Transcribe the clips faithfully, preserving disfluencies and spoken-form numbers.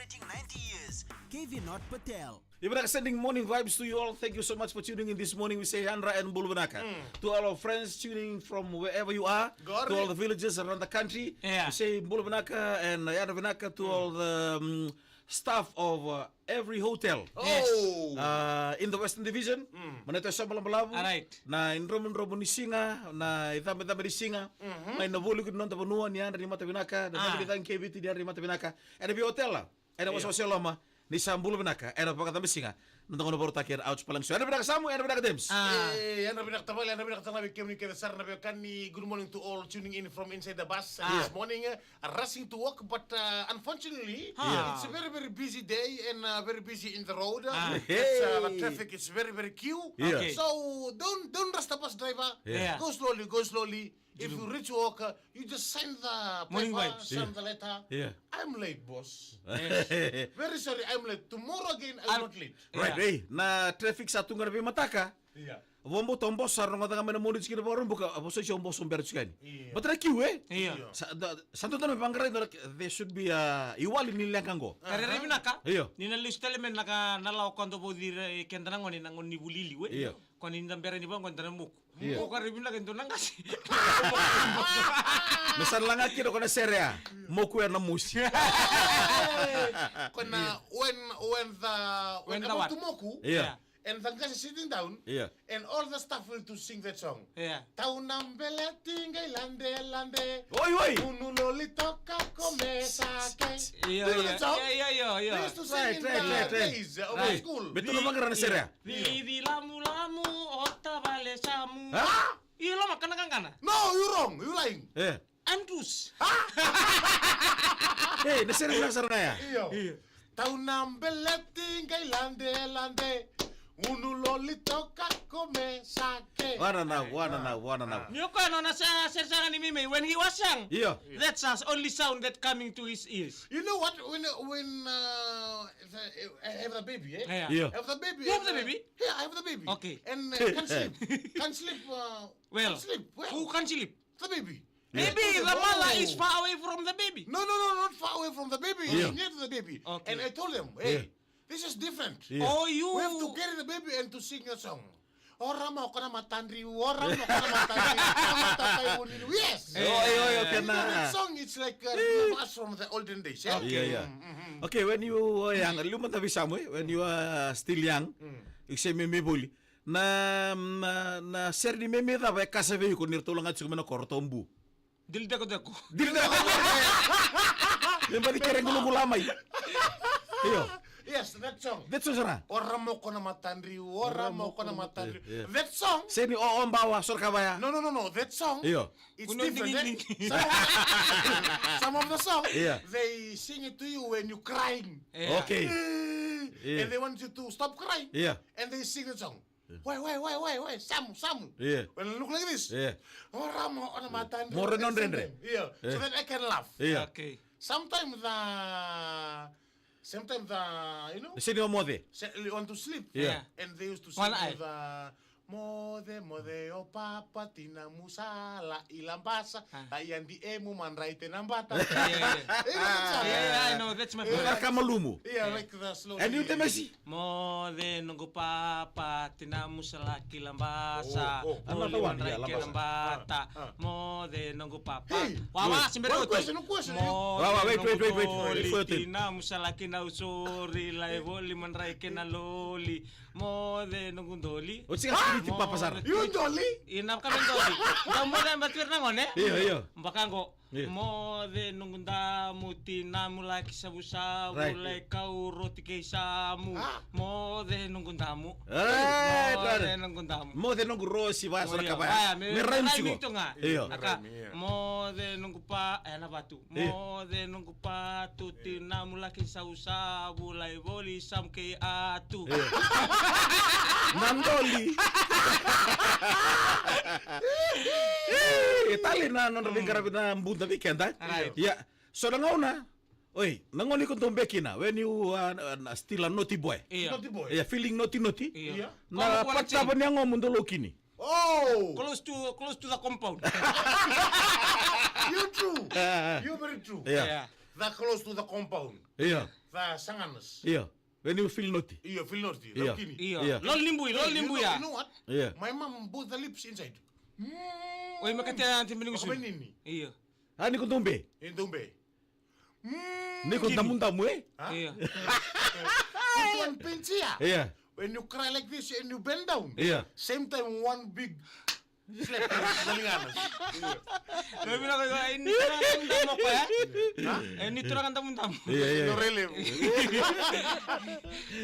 Celebrating ninety years, K V Not Patel. Ivanaka sending morning vibes to you all. Thank you so much for tuning in this morning. We say yadra and bula vinaka to all our friends tuning from wherever you are, to all the villages around the country. Yeah. We say bula vinaka and yadra vinaka to all the um, staff of uh, every hotel. Yes. Uh, in the Western Division, Manetoi, Somalabalavu. All right. Na idromudromu ni siga, na icabecabe ni siga. Mai na vuli ni noda vanua ni yadra ni mata vinaka, na vuli ni cagi kei Viti ni yadra ni mata vinaka. Ena vei otela, ena wasewase loma, ni sa bula vinaka, ena vakacabe siga. Na dogona vorotaki ena Ouch Palangiso. Ena vinaka Samu, ena vinaka James. Ah. Eh, ena vinaka tavale, ena vinaka tavale, kemuni kece sara na veiwekani. Good morning to all tuning in from inside the bus this morning. Uh, rushing to work, but uh, unfortunately, it's a very, very busy day and uh, very busy in the road. Ah. That's, uh, the traffic is very, very queue. Yeah. Okay. So don't don't rush the bus driver. Yeah. Go slowly, go slowly. If you reach work, uh, you just sign the paper, sign the letter. Yeah. I'm late, boss. Very sorry, I'm late. Tomorrow again, I'm not late. Right, hey, na traffic sa tu ga na veimataka. Yeah. Vabauta o boso sa rogoca ga mai na moni tiko na Vakaraubuka, a vosa isi o boso bera tiko yani. Yeah. But na kiu, eh? Yeah. Sa dodonu me vaqarai, there should be a iwali ni leqa qo. Ka rairai vinaka. Io. Ni na lesu tale mai na ka na lawa ka dau vauci ira e keda na gone, na gone ni vuli liu, eh? Io. Ko ni da bera ni vaqo da na moku. Io. Moku ka rairai vinaka e dua na qase. Me sa laga kina ko na serea. Moku ena mosi. Ko na when, when the, when the what? About to moku. Yeah. And the qase sitting down. Yeah. And all the staff will to sing that song. Yeah. Tau na beleti qai lade lade. Oi, oi. Unu loli toka ko me sake. Io, io, io, io. They used to sing in the days of the school. Me tu na vaqara na serea. Cici lamulamu o tavale Samu. Ah? Io, loma kana kakana. No, you wrong. You lying. Eh. Andrews. Eh, na sere vinaka sara ga ya. Io. Io. Tau na beleti qai lade lade. Unu loli toka ko me sake. Wananau, wananau, wananau. Ni o koya nona sa sere sara ni mimei when he was young. Io. That's the only sound that coming to his ears. You know what? When when uh, the, uh, have the baby, eh? Yeah. Io. Have the baby. You have the baby? Yeah, I have the baby. Okay. And uh, can't sleep. Can't sleep. Uh, well, can't sleep. Well, who can't sleep? The baby. Maybe the mother is far away from the baby. No, no, no, not far away from the baby. Yeah. Near to the baby. Okay. And I told them, hey, this is different. Yeah. Oh, you. We have to carry the baby and to sing a song. Ora mo kana matandri, ora mo kana matandri, kana matandri. Yes. Io, io, io, kena. That song, it's like uh, us from the olden days. Yeah? Okay. Yeah, yeah. Okay, when you were young, liu mada vei Samu, eh, when you are still young, you say me me voli. Na, na, na sere ni meme cava e kasa vei iko ni ratou laga tiko mai na koro, ratou bu? Dili dekoteko. Dili dekoteko. Me baci kere gulugula mai. Io. Yes, that song. That song sara? Ora mo ko na matadriu, ora mo ko na matadriu. Yeah. That song. Seni o, o bawa, sora ka vaya. No, no, no, no. That song. Io. It's different, eh? Some of, some of the song, yeah, they sing it to you when you crying. Yeah. Okay. Eh, yeah. And they want you to stop crying. Yeah. And they sing the song. Why, why, why, why, why? Samu, Samu. Yeah. When I look like this. Yeah. Oh, Ramo, on my time. More non rendre. Yeah. So that I can laugh. Yeah. Okay. Sometimes the, sometimes the, you know, the senior mother. Say, you want to sleep. Yeah. And they used to sing the, Moce, moce, o papa, tina musa, la i labasa, la i adi emu, madrai te na bata. Yeah, yeah. Yeah, yeah, I know, that's my favorite. Kamalumu. Yeah, like the slow. And you, Temesi? Moce noqu papa, tina musa laki labasa. Oh, oh. Toli madrai ke na bata. Moce noqu papa. Hey, wa, wa, wait, wait, wait, wait. Moce noqu toli, tina musa laki na usori, lai voli madrai ke na loli. Moce noqu doli. O tsi ka sini ti papa sara. You doli? Ina ka me doli. Da moce ba tuir na gone. Io, io. Baka qo. Moce noqu damu, tina mu laki savusavu, lai kau roti kei Samu. Moce noqu damu. Moce noqu damu. Moce noqu rosi, va sara ka va. Me rai mi tiko ga. Io. Aka, moce noqu pa, e na vatu. Moce noqu patu, tina mu laki sausavu, lai voli Samu kei Atu. Na doli. E tale na nodra veiqaravi na buda vei keda. Ia, so na gauna. Oi, na gauna iko dau beka kina, when you are still a naughty boy. Ia, feeling naughty naughty. Na patava ni yagomu dau laukini. Oh! Close to, close to the compound. You true. You very true. Yeah. That close to the compound. Ia. The Sanganas. Ia. When you feel naughty. Io, feel naughty. Ia. Laukini. Io. Ia. Lol ni bui, lol ni bui, you know, you know what? Ia. My mom both the lips inside. Oi, me katea anti mini gusu. Io. A, ni ko dube. E dube. Ni ko damudamu, e? Ia. Tuan pensia. Ia. When you cry like this and you bend down. Ia. Same time one big slap na ligana. Io. Io, vinaka, io, e ni turaga damudamu o koya, e? Ha? E ni turaga damudamu. Ia, ia. Io, relevu.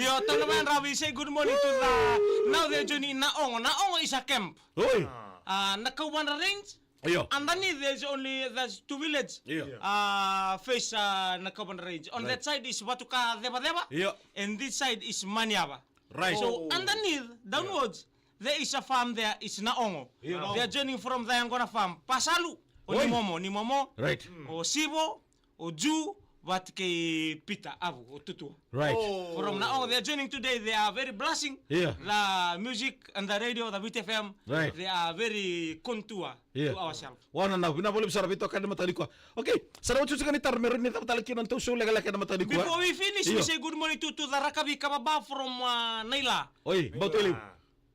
Io, tona mai ra, we say good morning to the, now they're joining Naogo. Naogo is a camp. Oi. Ah, Nakauvadra Range. Io. Underneath there's only, there's two villages. Io. Ah, face, ah, Nakauvadra Range. On that side is Vatukacevacevaio. Io. And this side is Maniava. Right. So underneath, downwards, there is a farm there, is Naogo. Io. They are joining from the Yaqona farm. Pasalu, o Nimomo, Nimomo. Right. O Sivo, o Ju, vata kei Peter Avu, o Tutua. Right. From Naogo, they are joining today. They are very blessing. Io. The music and the radio, the Viti F M. Right. They are very contour to ourselves. Io. Vinaka vakalevu sara, veitokani ena mataka nikua. Okay, sa na oti tiko na taro me rawa ni cava tale kina na tou show lekaleka ena mataka nikua. Before we finish, we say good morning to, to the Rakavi Kababa from, uh, Naila. Oi, Bauta Levu.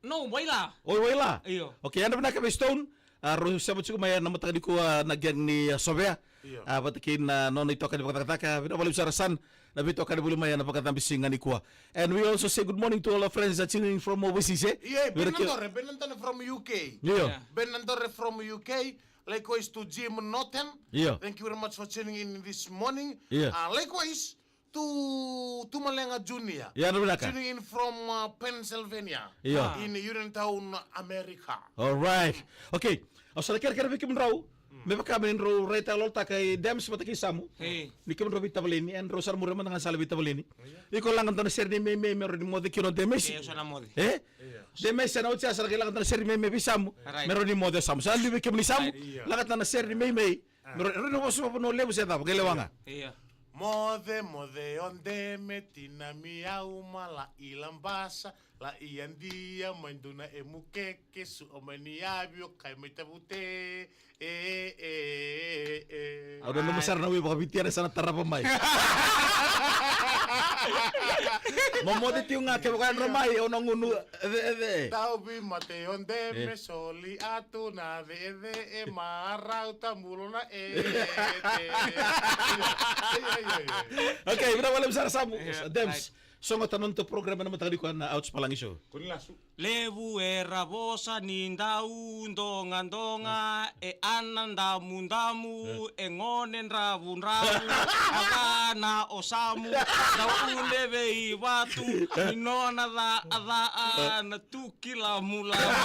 No, Waila. Oi, Waila. Io. Okay, yadra vinaka vei Stone. A, rau sema tiko mai ena mataka nikua na gang ni, a, Sovea. Io. A, vata kei na nona itokani vakacakacaka, vinaka vakalevu sara San, na veitokani voli mai ena vakacabisiga nikua. And we also say good morning to all our friends that are tuning in from overseas, e? Io, Bernadore, Bernadore from U K. Io. Bernadore from U K. Likewise to Jim Norton. Io. Thank you very much for tuning in this morning. Io. Uh, likewise, to Tumalega Junior. Ia, na vinaka. Tuning in from, uh, Pennsylvania. Io. In Uniontown, America. All right. Okay. Au sa na kerekere vei kemudrau. Me vaka me drau raitayaloyalotaka i Dems vata kei Samu. Ni kemudrau veitavaleni, e drau sa na muria mada ga sala veitavaleni. Iko laga dua na sere ni meimei me rawa ni moce kina o Demes. E? Demes, sa na oti ya sa na qai laga dua na sere ni meimei vei Samu. Me rawa ni moce o Samu. Sa liu vei kemuni Samu. Laga dua na sere ni meimei. Ro, ro, ro, vosa vanua levu se cava, qai lewa ga. Io. Moce, moce o Deme, tinami au mala i Labasa, la i Adia, mai duna e mukeke, su o mai ni avi o kai mai tavute, e, e, e, e. Au nanuma sara na ui vakaviti era sa na tarava mai. Mo moce tiko ga kevaka e dro mai, au na gunu, e, e, e. Tauvi mate o Deme, soli atu na cece e marau tamulo na e. Okay, vinaka vakalevu sara Samu. Dems, sogota na noda program ena mataka nikua na Ouch Palagi Show. Levu era vosa ni dau dogadoga, e ana damudamu, e gone dravudravu, a va na o Samu, dau une vei vatu, ni nona caa na tu kilamulamu.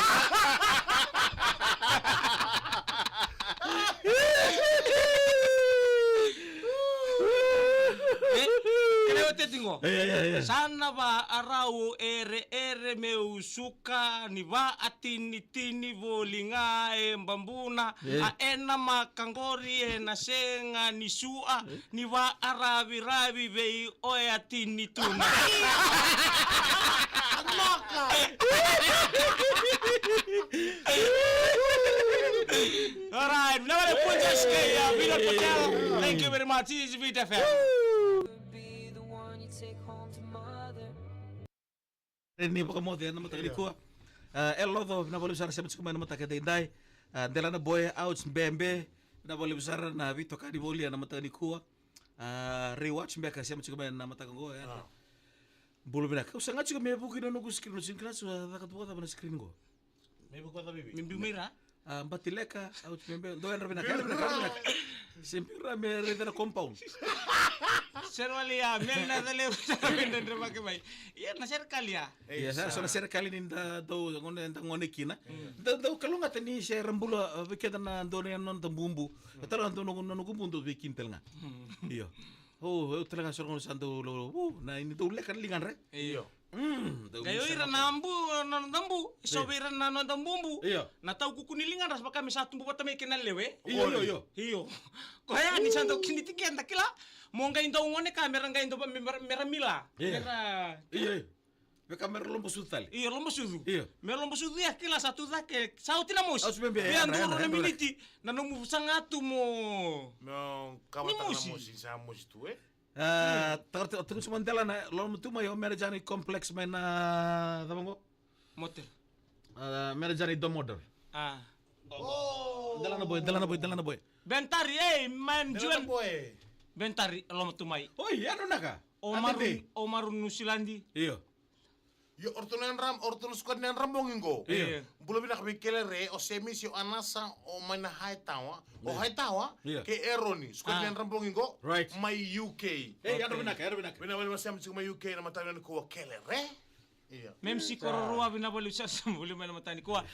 E, kena iotioti qo. Sa na vaarau ereere meu suka ni vaatinitini voli ga e babuna. A ena makaqori ena sega ni sua ni vaaraviravi vei oya tini tuna. Alright, vinaka vakalevu Punjas kei, uh, Vinod Patel. Thank you very much. This is Viti F M. Ni vakamoce ena mataka nikua. Uh, e loco, vinaka vakalevu sara sema tiko mai ena mataka edaidai. Uh, Delana Boy, Ouch Bebe, vinaka vakalevu sara na veitokani voli ena mataka nikua. Uh, Ray Watch beka sema tiko mai ena mataka qo, e. Bula vinaka. Au sa ga tiko me vuki na noqu screen, au sa ga tiko cava na screen qo. Me vuki cava, Vivi? Me biu mai ra? A, Batileka, Ouch Bebe, dou yadra vinaka, yadra vinaka, yadra vinaka. Se biu ra me raica na compound. Sere wale ya, me na cale, me dredre vake mai. Ia, na sere kali ya. Ia, sa, so na sere kali ni da dau, gone, da gone kina. Da, dau kalougata ni se ra bula, a, vei keda na dau na noda bubu. E tale ga dau na noqu bubu dau veikina tale ga. Io. O, au tale ga soro gona sa dau lo, o, na ini dau leka na ligadra. Io. Mm, dau. Qai o ira na bu, na noda bu, so vei ira na noda bubu. Io. Na taukuku ni ligadra sa vaka me sa tubu vata mai kei na lewe. Io, io, io. Io. Koya ni sa dau kiniti keda kila. Mo qai dau gone ka mera qai dau me, me, mera mila. Io. Mera. Io, io. Veka mera loba sucu tale. Io, loba sucu. Io. Me loba sucu ya kila sa tu cake, sa oti na mosi. Ouch Bebe, via dua na miniti, na nomu saga tu mo. Mo Ka vata na mosi. Mosi, sa mosi tu, e? Ah, takara tu, tu suma dela na, loma tu mai o manager ni complex mai na, cava qo? Motel. Ah, manager ni Dom Motel. Ah. Oh. Dela na boy, dela na boy, dela na boy. Bentari, ei, man, Dela na Juan. Boy. Bentari, loma tu mai. Oi, ya no naka. O Maru, Ate te. O Maru Nusilandi. Io. Io, o ratou na yadra, o ratou na squad na yadra bogi qo. Io. Bula vinaka vei Kelere, o Semisi, o Anasa, o mai na Hightower, o Hightower, Io. Kei Eroni, squad na yadra bogi qo, Right. Mai U K. Ei, yadra Okay. vinaka, yadra vinaka. Vinaka vei na sema tiko mai U K na mataka nikua Kelere. Io. Mem si Kororua, vinaka valevu sara sa voli mai na mataka nikua.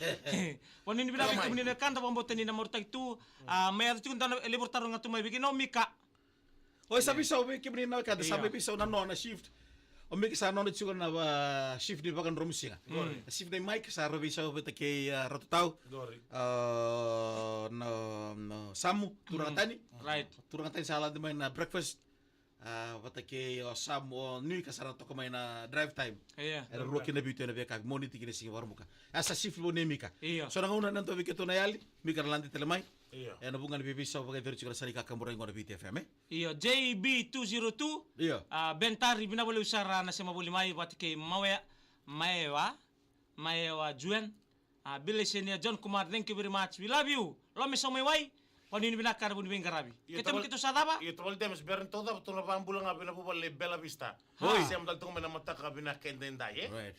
Vanini vinaka vei Tamai. Kemuni na wekada, vakabauta ni na marutaki tu. A, mai yaco tiko dua na, e levu taro ga tu mai vei kemuni na o Mika. Oi, sa veisau vei kemuni na wekada, sa Io. Mai veisau na nona shift. O Mika sa nona tiko na, ah, shift ni vakadromusiga. Mm. Na shift nei Mike sa rau veisau vata kei, ah, Ratu Tau. Qori. Ah, na, na Samu, turaga tani. Right. Turaga tani sa lade mai na breakfast. Ah, vata kei o Samu, o Nui ka sa ra toka mai na drive time. Io. Era rua kina vitu ena veiyakavi, Moniti kina siga Vakaraubuka. A sa shift vou nei Mika. Io. So na gauna na dua vei keitou na yali, Mika na lade tale mai. Io. Ena vuqa na veiveisau vakaicori tiko na sa ni kakaburaki qo na Viti F M, e? Io, J B two zero two. Io. A, Bentari, vinaka valevu sara na sema voli mai, vata kei Mawea, Maewa, Maewa Juan. A, Billy Senior, John Kumar, thank you very much. We love you. Lome Saumaiwai, vanini vinaka na vuni veiqaravi. Io, Keitou tavale, keitou sa cava? Io, tavale Demis, bera ni tou cava, tou na vakabula ga vei na vuvale Bella Vista. Oi. Sema tale toka mai na mataka vinaka edaidai, e? Right.